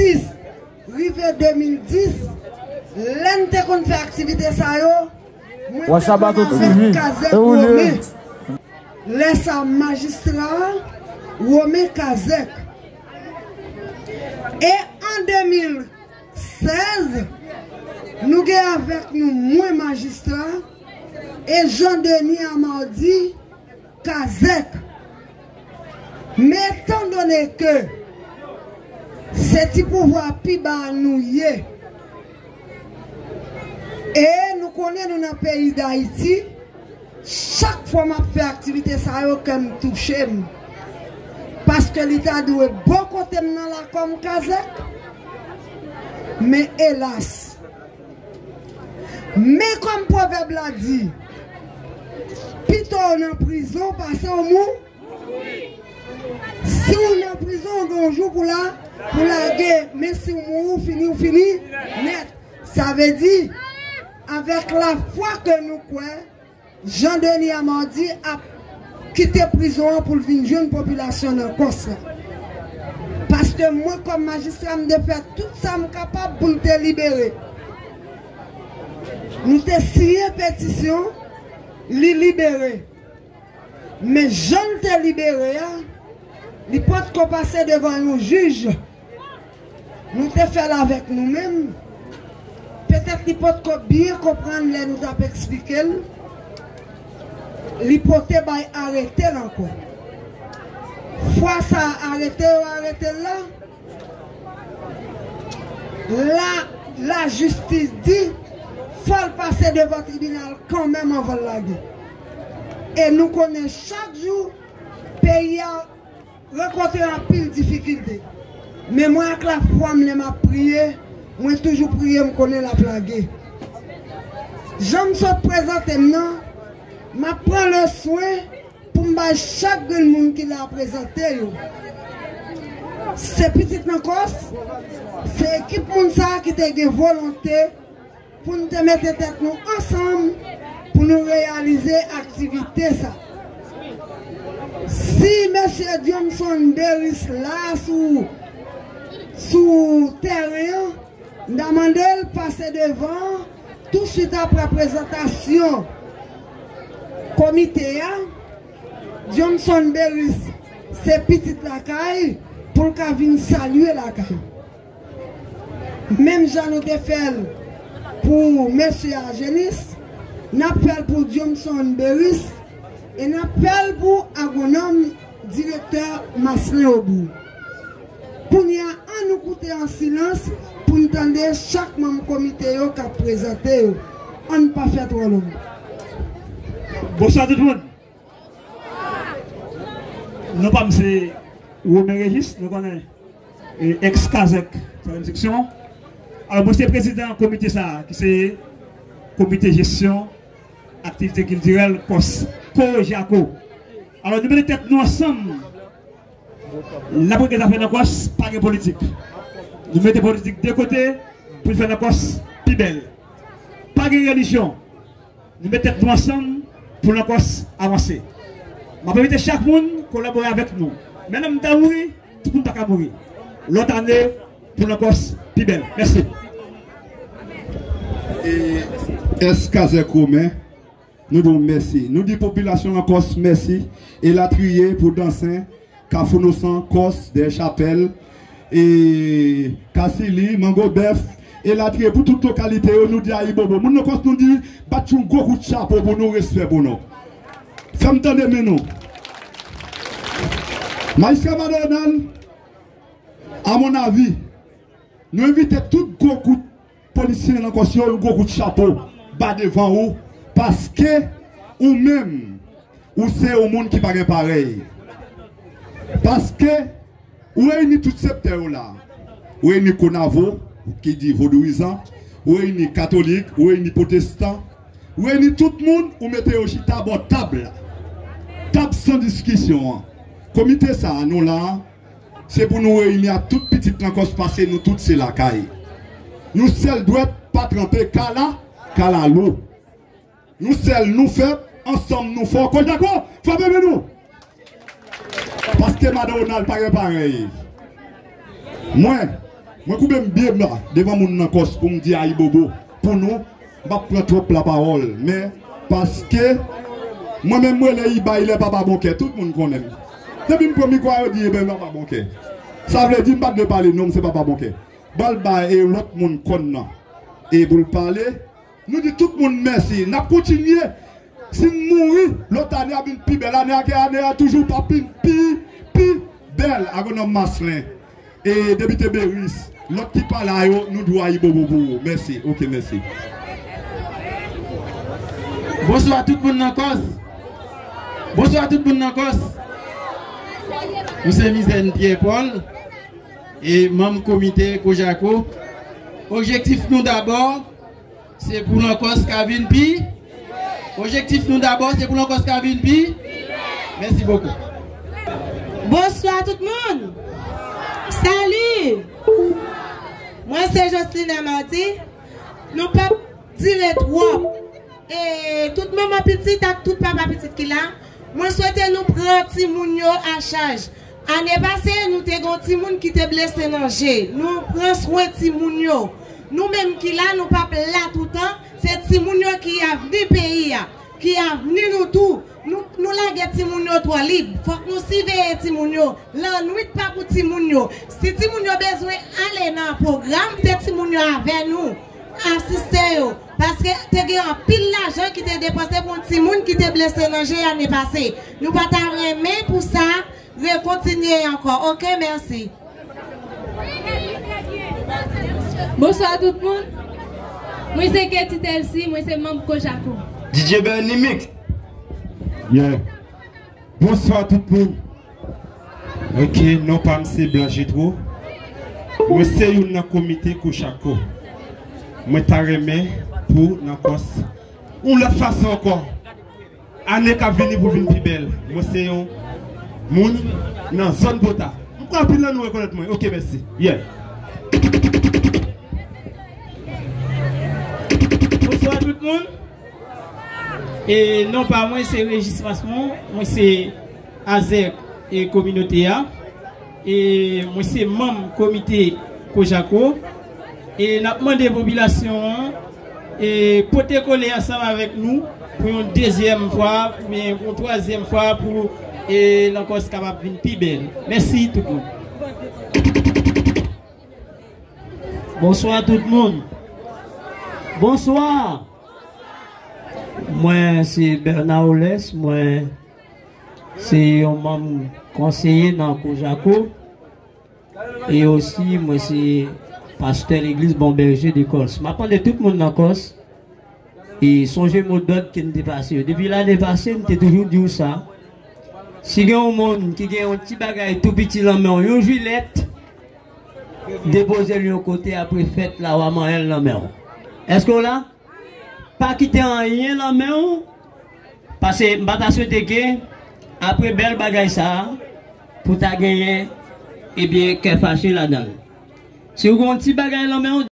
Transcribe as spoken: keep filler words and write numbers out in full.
sis rive de mil dis, lè n te konn fè aktivite sa yo, mwen te konn avèk Kazèk Women. Lè sa a, majistra Women Kazèk. E an de mil sèz, nou gen avèk nou mwen, majistra, e Jean Denis Amardi, Kazèk. Men etandone ke se ti pouvwa pi ba a nou ye, e nou konnen nou nan peyi Dayiti, chak fwa m ap fè aktivite sa yo, kè m touche m. Paske li ta dwe bò kote m nan la kòm Kazèk. Men elas, men kòm pwovèb la di, pito w nan prizon pase w mou. Si w nan prizon, w gen yon jou pou la, pou lage, men si w mouri, w fini, w fini nèt. Sa vle di, avèk lafwa ke nou kwè, Jean Denis Amardi ap kite prizon an pou l vin jwenn popilasyon nan Kòs la. Paske mwen, kòm majistra, m te fè tout sa m kapab pou l te libere. Nou te siyen petisyon, li libere. Men jan l te libere a, li potko pase devan yon jij. Nou te fè l avèk nou menm. Petèt li potko byen konprann lè nou t ap eksplike l. Li pote bay arete l ankò. Fwa sa a, arete yo arete l la, la, lajistis di fò l pase devan tribinal kanmenm anvan l lage. E nou konnen chak jou peyi a rankontre anpil difikilte. Men mwen, ak lafwa m, lè m ap priye, mwen toujou priye, m konnen l ap lage. Jan m sot prezante m nan, m ap pran le swen pou m bay chak grenn moun ki la prezante yo. Se pitit nan Kòs, se ekip moun sa a ki te gen volonte pou n te mete tèt nou ansanm pou nou reyalize aktivite sa. Si mesye Diomson Beris la sou, sou tèren an, n ta mande l pase devan touswit apre prezantasyon komite a. Diomson Beris se pitit lakay, pou l ka vin salye lakay. Menm jan nou te fè l pou mesye Argenis, n ap fè l pou Diomson Beris, e n ap fè l pou agwonòm direktè Maslin Obou. Kounye a, ann nou koute an silans pou n tande chak manm komite yo k ap prezante yo. Ann pa fè twò long. Bonswa tout moun. Non pa m se Romain Régis, nou konnen, e, ex Kazèk, twazyèm seksyon. Alò, mwen se prezidan komite sa a, ki se komite jesyon aktivite kiltirèl Kòs, Kojako. Alò, nou mete tèt nou ansanm. N ap regle zafè nan Kòs, pa gen politik. Nou mete politik de kote pou n fè nan Kòs pi bèl. Pa gen relijyon. Nou met tèt nou ansanm pou nan Kòs avanse. M ap envite chak moun kolabore avèk nou. Men lè m ta mouri, tout moun pa ka mouri. Lòt ane, pou nan Kòs pi bèl. Mèsi. E, ex Kazèk Romain, nou di w mèsi. Nou di popilasyon nan Kòs mèsi. Elatriye pou Dansen, Kafou Nosan, Kòs, Dèyè Chapèl, e, Kasili, Mango Bèf, elatriye pou tout lokalite yo, nou di ayibobo. Moun nan Kòs, nou di bat yon gwo kout chapo pou nou, respè pou nou. Fè m tande men nou. Majistra Madonal, a mon avi, nou envite tout gwo kout polisye nan Kòs yo, yon gwo kout chapo ba devan ou, paske ou menm, ou se yon moun ki pa gen parèy. Paske ou reyini tout sektè yo la. Ou reyini Konavo, ki di vodouyizan, ou reyini katolik, ou reyini pwotestan, ou reyini tout moun, ou mete yo chita bò tab la. Tab san diskisyon an. Komite sa a, nou la, se pou nou reyini ak tout pitit nan Kòs, paske nou tout se lakay. Nou sèl dwèt pa tranpe kala, kalalou. Nou sèl, nou fèb, ansanm nou fò. Kojako, frape men nou. Paske Madan Ronald pa gen parèy. Mwen, Mwen koube m byen ba devan moun nan Kòs pou m di ayibobo pou nou. M p ap pran twòp lapawòl, men paske mwen menm m rele Iba, il est papa bon kè, tout moun konnen m. Depi m pran mikwo a, yo di, "Eben, papa bon kè." Sa vle di m pa t dwe pale non, m se papa bon kè. Ban l bay e lòt moun kòn nan e pou l pale. Nou di tout moun mèsi. N ap kontinye. Si n mouri, lòt ane a vin pi bèl. Ane a, ke ane a toujou pa pi, pi, pi bèl. Agwonòm Maslin e depite Beris, lòt ki pa la yo, nou di w ayibobo pou ou. Mèsi. Oke, mèsi. Bonswa tout moun nan Kòs. Bonswa tout moun nan Kòs. Mwen se Mizèn Pyè Pòl e manm komite Kojako. Objektif nou dabò, se pou Lankòs ka vin pi. Objektif nou dabò, se pou Lankòs ka vin pi. Mèsi bokou. Bonswa tout moun. Sali. Mwen se Jocelyne Mardi. Nou p ap dire twòp. E tout manman pitit ak tout papa pitit ki la, mwen swete nou pran timoun yo a chaj. Ane pase, nou te gen yon timoun ki te blese nan je. Nou pran swen timoun yo. Nou menm ki la, nou p ap la toutan. Se timoun yo ki avni peyi a, ki avni nou tou. Nou, nou lage timoun yo twò lib. Fòk nou siveye timoun yo. Lannwit pa pou timoun yo. Si timoun yo bezwen ale nan pwogram, te timoun yo avè nou. Asiste yo. Paske te gen anpil lajan ki te depanse pou yon timoun ki te blese nan je ane pase. Nou pa ta renmen pou sa rekontinye ankò. Oke, mèsi. Bonswa tout moun. Mwen se Ketty Telcy, mwen se manm Kojako. D J Bernie Mix. Yeah. Bonswa tout moun. Ok, non pa m se Blanc Jetro. Mwen se youn nan komite Kojako. Mwen ta renmen pou nan Kòs yon lòt fason ankò. Ane k ap vini pou vin pi bèl. Mwen se yon moun nan zòn Pota. M kwè anpil nan nou rekonèt mwen. Ok, mèsi. Yeah. Bonswa tout moun. E non pa mwen se Régis Masmon. Mwen se azèk e kominote a. E mwen se manm komite Kojako. E n ap mande popilasyon an e pote kole ansanm avèk nou pou yon dezyèm fwa oubyen yon twazyèm fwa pou e Lankòs kapab vin pi bèl. Mèsi tout moun. Bonswa tout moun. Bonswa. Mwen se Bernard Oles, mwen se yon manm konseye nan Kojako. E osi, mwen se pastè legliz Bon Berger de Kòs. M ap mande tout moun nan Kòs e sonje mo dòd ke n te pase yo. Depi lane pase, m te toujou di w sa. Si gen yon moun ki gen yon ti bagay tou piti nan men w, yon jilèt, depoze l yon kote, apre fèt la, w a manyen l nan men w. Èske w la? Pa kite anyen nan men w, paske m pa ta swete ke apre bèl bagay sa a, pou ta genyen, ebyen, kè fache ladan l. Si w gen yon ti bagay nan men w,